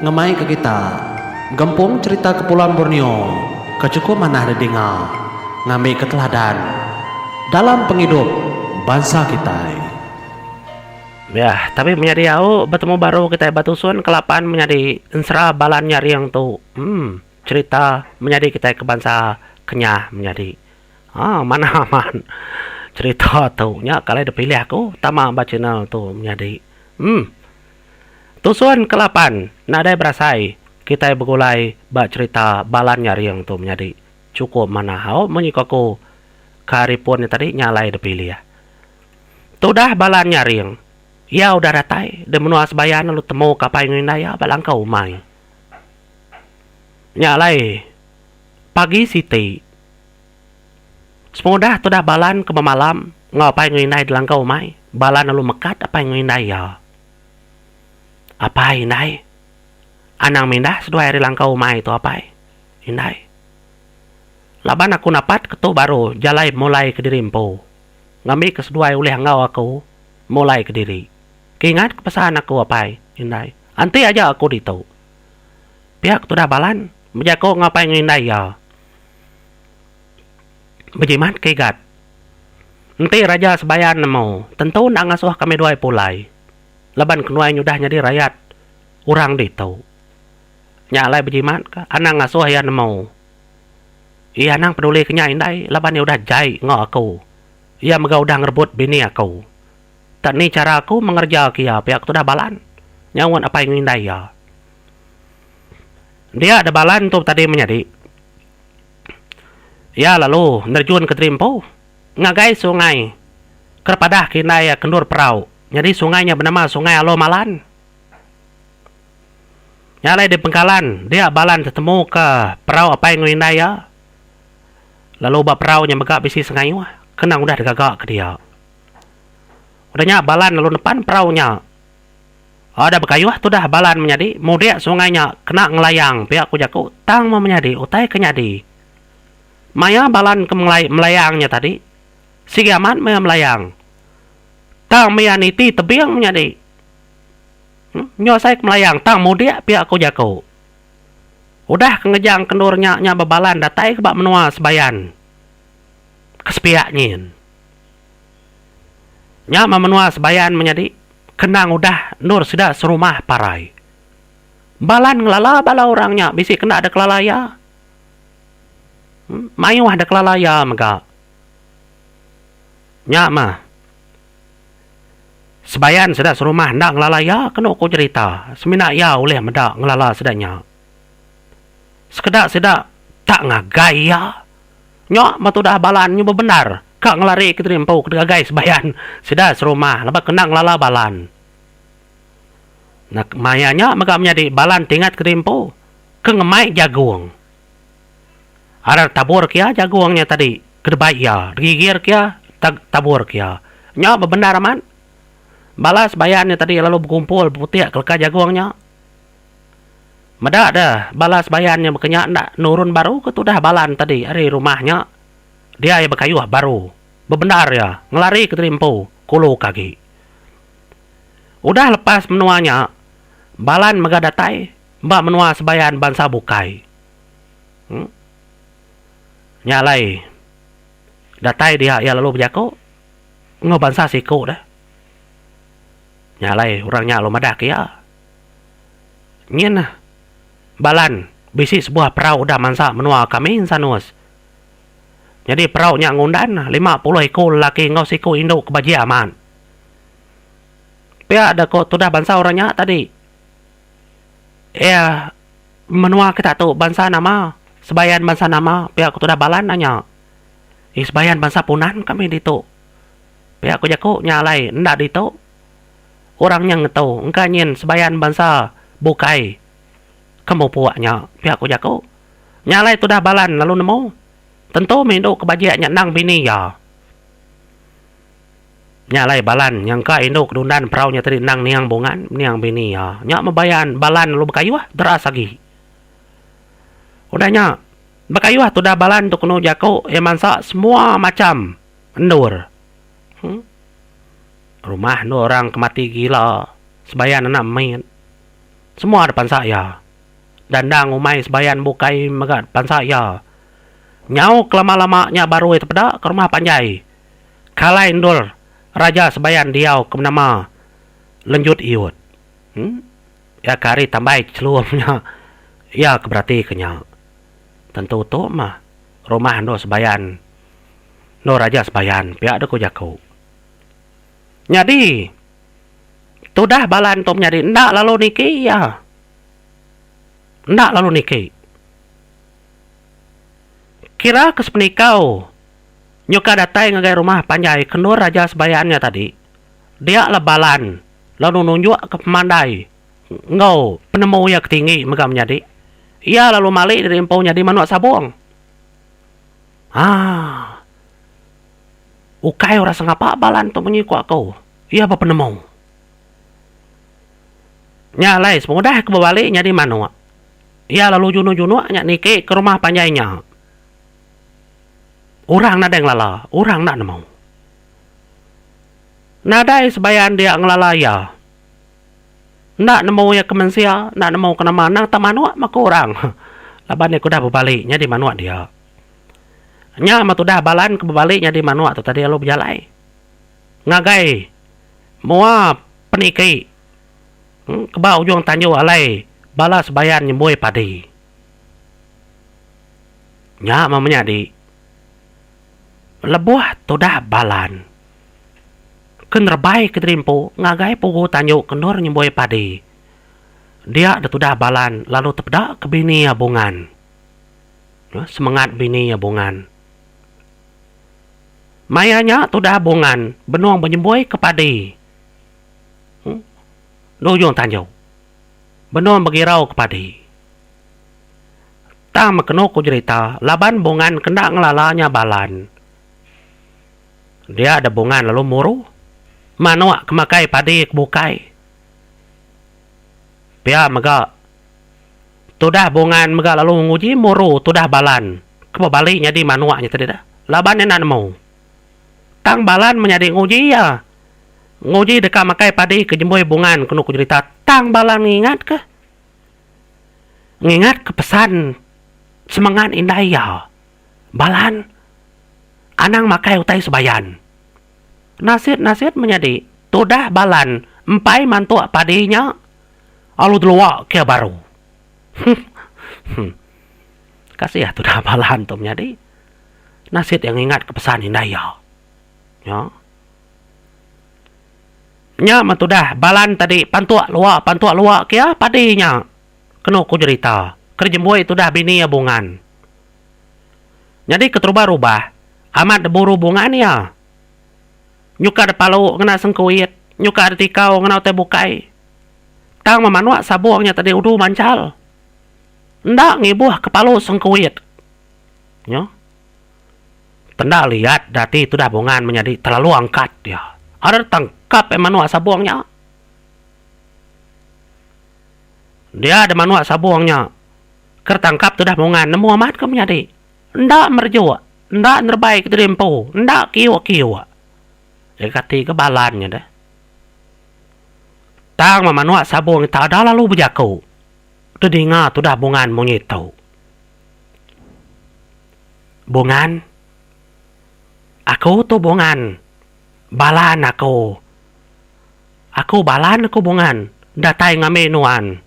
Ngemai ke kita gempung cherita Kepulauan Borneo ke chukup manah didinga ngambi ke teladan dalam pengidup bansa kitai. Yah, tapi menyadi au betemu baru kitai ba tusun kelapan menyadi ensera Balan Nyaring tu. Em cherita menyadi kitai ke bansa Kenyah menyadi. Haa manah amat cherita tu nya kalai dipilih aku tama ba channel tu menyadi. Em tusun kelapan nadai berasai kitai begulai ba cherita Balan Nyaring tu menyadi. Chukup manah au munyi ku aku ke hari pun nya tadi nya alai dipilih. Tudah bala nyaring, iya udah datai di menua Sebayan lalu temu ka apai enggau indai iya ba langkau umai. Nya alai, pagi siti, sepengudah tudah Balan ke bemalam enggau apai enggau indai di langkau umai, Balan lalu mekat apai enggau indai iya. Apai indai, anang mindah seduai ari langkau umai tu apai, indai. Laban aku napat ke tu baru jalai mulai kediri empu. Ngambika seduai ulih enggau aku mulai kediri. Kingat ke pesan aku apai, indai. Anti aja aku ditu. Pia ke tudah Balan bejaku enggau apai enggau indai iya. Bejimat ke igat. Enti Raja Sebayan nemu, tentu enda ngasuh kami duai pulai. Laban kenuai nyudah nyadi rayat orang ditu. Nya alai bejimat ka, anang ngasuh iya nemu. Iya anang peduli ke nya indai laban iya udah jai enggau aku. Iya mega udah ngerebut bini aku. Tak ni chara aku mengereja ke iya pia ke tudah Balan nyaut apai enggau indai iya. Dia da Balan tu tadi menyadi. Iya lalu nerjun ke diri empu ngagai sungai ke padah ke indai iya ke endur perau. Nyadi sungai nya benama Sungai Alo Malan. Nya alai di pengkalan dia Balan tetemuka perau apai enggau indai iya. Lalu ba perau nya mega bisi sengayuh ke endang udah digaga ke dia. Udah nya Balan lalu nepan perau nya. Udah bekayuh tudah Balan menyadi mudik sungai nya kena ngelayang pia ku jaku tang meh menyadi utai ke nyadi. Maya Balan ke melayang nya tadi sigi amat meh melayang tang meh iya niti tebing menyadi. Nyu asai ke melayang tang mudik pia ku jaku. Udah ke ngejang ke endur nya nya bebalan datai ke ba menua Sebayan ke sepiak nyin. Nya meh menua Sebayan menyadi kenang udah endur sida serumah parai. Balan ngelala bala orang nya bisi kena dek kelala iya. Mayuh dek kelala iya mega. Nya meh. Sebayan sida serumah enda ngelala iya kenu ku jerita, semina iya ulih meda ngelala sida nya. Sekeda sida tak ngagai iya. Nya meh tudah Balan nyu bebendar ka ngelari ke diri empu ke digagai sebayan sida serumah laban ke enda ngelala Balan. Maya nya mega menyadi Balan tingat ke diri empu ke ngemai jagung. Arar tabur ke iya jagung nya tadi ke debai iya, digigir ke iya tabur ke iya. Nya bebendar amat. Bala sebayan nya tadi lalu begumpul beputik ke leka jagung nya. Meda deh bala sebayan nya baka nya enda nurun baru ke tudah balan tadi ari rumah nya. Dia iya bekayuh baru. Bebendar iya ngelari ke diri empu kulu ke agi. Udah lepas menua nya, balan mega datai ba menua sebayan bansa bukai. Hmm. Nya alai datai dia iya lalu bejaku enggau bansa siku deh. Nya alai orang nya lalu madah ke iya. Nyin nah Balan bisi sebuah perau udah mansa menua kami Ensanus. Nyadi perau nya ngundan 50 iku lelaki enggau siku indu ke bajik amat. Pia da ko tudah bansa orang nya tadi. Iya Menua kita tu bansa nama? Sebayan bansa nama? Pia ku tudah Balan nanya. Ih sebayan bansa Punan kami ditu. Pia ku jaku nya alai enda ditu. Orang nya ngetu engka nyin sebayan bansa bukai ke mupuk nya pia ku jaku. Nya alai tudah Balan lalu nemu. Tentu mih indu ke bajik nya endang bini iya. Nya alai Balan nyangka indu ke dundan perau nya tadi endang niang bungan niang bini iya. Nya meh bayan Balan lalu bekayuh deras agi. Udah nya, bekayuh tudah Balan tu kenu jaku iya mansa semua macham endur. Huh. Rumah endur orang ke mati gila sebayan anak mit. Semua dipansa iya. Dandang umai sebayan bukai mega dipansa iya. Nyau kelama-lama nya baru iya tepeda ke rumah panjai. Kalai endur Raja Sebayan diau ke benama Lenjut Iut. Em iya ke ari tambai chelum nya iya ke beratika nya. Tentu tu mah rumah endur Sebayan endur Raja Sebayan pia deh ku jaku. Nyadi tudah balan tu menyadi enda lalu niki iya. Enda lalu niki. Kira ke sepenikau nyuka datai ngagai rumah panjai ke endur Raja Sebayan nya tadi, dia lah balan lalu nunjuk ke pemandai enggau penemu iya ke tinggi mega menyadi. Iya lalu mali diri empu nyadi manuk sabung. Haa. Ukai orang sengapa balan tu munyi ku aku. Iya bepenemu. Nya alai sepengudah ke bebali nyadi manuk, iya lalu junuk-junuk nya niki ke rumah panjai nya. Orang nadai ngelala, orang enda nemu. Nadai sebayan dia ngelala iya. Enda nemu iya ke mensia, enda nemu ke nama, endang tak manuk meh ku orang. Laban iya ke udah bebali nyadi manuk dia. Nya meh tudah balan ke bebali nyadi manuk tu tadi lalu bejalai ngagai mua peniki ke ba ujung tanju alai bala sebayan nyembui padi. Nya meh menyadi lebuh tudah balan ke nerebai ke diri empu ngagai pugu tanju ke endur nyembui padi dia deh tudah balan lalu tepeda ke bini iya bungan. Semengat bini iya Bungan. Maya nya tudah Bungan benung benyembui ke padi di ujung tanju. Benung begirau ke padi. Tang meh kenu ku jerita laban Bungan ke enda ngelala nya balan. Dia deh Bungan lalu muru manuk ke makai padi ke bukai. Pia mega. Tudah Bungan mega lalu nguji muru tudah Balan ke bebali nyadi manuk nya tadi dah. Laban iya enda nemu. Tang Balan menyadi nguji iya. Nguji deka makai padi ke jembui Bungan kenu ku jerita tang Balan ngingat ke ngingat ke pesan semengat indai iya. Balan anang makai utai sebayan. Nasit-nasit menyadi tudah Balan empai mantuk padi nya. Alu delua kia baru. Huh. Kasih tudah balan tu menyadi. Nasit iya ngingat ke pesan indai iya. Nya. Nya meh tudah balan tadi pantuk lua pantuk lua kia padi nya. Kenu ku jerita. Ke jembui tudah bini iya Bungan. Nyadi keterubah rubah amat deburu Bungan iya. Nyuka depalu ngena sengkuit, nyuka detikau ngena utai bukai. Tang memanuk sabung nya tadi udu manchal. Enda ngibuh ke palu sengkuit. Nyo. Tenda liat dati tudah bungan menyadi terlalu angkat dia. Ada tangkap eh manuk sabung nya. Dia ada manuk sabung nya. Ker tangkap tudah bungan nemu amat ke menyadi. Enda merejuk, enda nerebai ke diri empu, enda kiuk-kiuk. Dia kati ke balan nya deh. Tang meh manuk sabung ita ada lalu bejaku. Dedinga tudah Bungan munyi tu. Bungan. Aku tu Bungan. Balan aku. Aku balan aku Bungan datai ngambi nuan.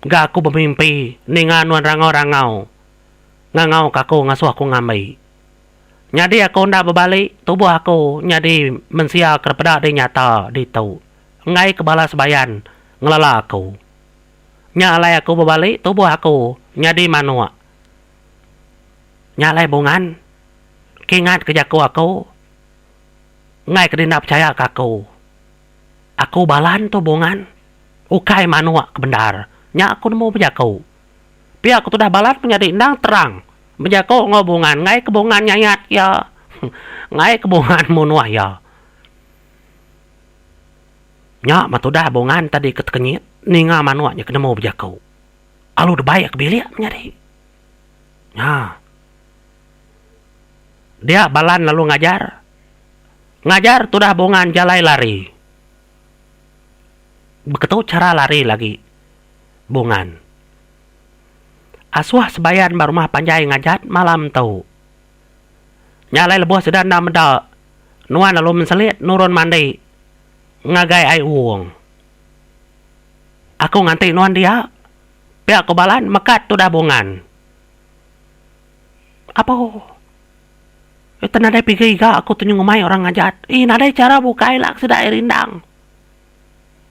Ga aku bemimpi ninga nuan rangau-rangau ngangau ka aku ngasuh aku ngambi. Nyadi aku enda bebali, tubuh aku nyadi mensia ke peda di nyata ditu, enggai ke bala sebayan ngelala aku. Nya alai aku bebali, tubuh aku nyadi manuk. Nya alai Bungan, kingat ke jaku aku, enggai ke denda pechaya ke aku. Aku balan tu Bungan, ukai manuk ke bendar. Nya aku nemu bejaku. Pia ku tudah balat menyadi endang terang bejaku enggau Bungan enggai ke Bungan nyayat iya enggai ke Bungan munuh iya. Nya meh tudah Bungan tadi ke tekenyit ninga manuk nya ke nemu bejaku. Alu debai ke bilik menyadi. Nya. Dia Balan lalu ngajar. Ngajar tudah Bungan jalai lari. Beketu chara lari lagi Bungan. Asuh sebayan ba rumah panjai ngajat malam tu. Nya alai lebuh sida enda meda nuan lalu menselit nurun mandi ngagai ai wong. Aku nganti nuan dia, pia ku Balan mekat tudah Bungan. Apo. Ita nadai pigi ga aku tu nyengumai orang ngajat. Ih nadai chara bukai la sida ai rindang.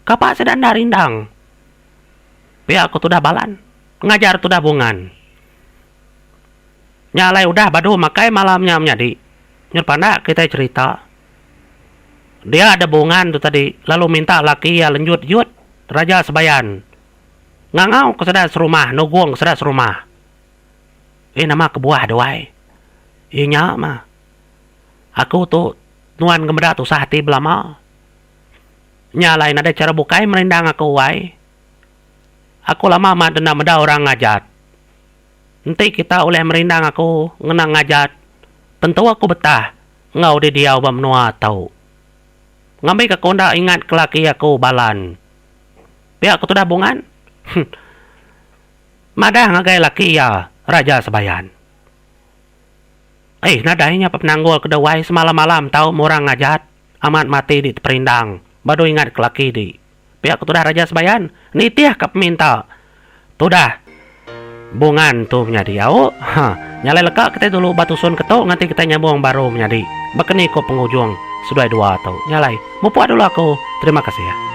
Kapa sida enda rindang. Pia ku tudah Balan ngajar tudah Bungan. Nya alai udah badu makai malam nya menyadi. Nyut pandak kitai cherita. Dia ada Bungan tu tadi lalu minta laki iya lenjut yut Raja Sebayan ngangau ke sida serumah nugong ke sida serumah. Eh nama kebuah duai. Iya nya mah. Aku tu nuan ke meda tusah ati belama. Nya alai nadai chara bukai merindang aku wai. Aku lama amat enda meda orang ngajat. Enti kita ulih merindang aku ngena ngajat, tentu aku betah enggau di diau ba menua tu. Ngambika aku enda ingat ke laki aku Balan. Pia ku tudah Bungan. Madah ngagai laki iya Raja Sebayan. Eh nadai nya penanggul ke dewai semalam-malam tau murang ngajat amat mati di teperindang badu ingat ke laki di. Pia ku tudah Raja Sebayan nitih ka peminta tudah Bungan tu menyadi au. Ha nya alai leka kitai dulu ba tusun ke tu nganti kitai nyambung baru menyadi baka ni ko pengujung seduai dua tu. Nya alai mupuk dulu aku. Terima kasih.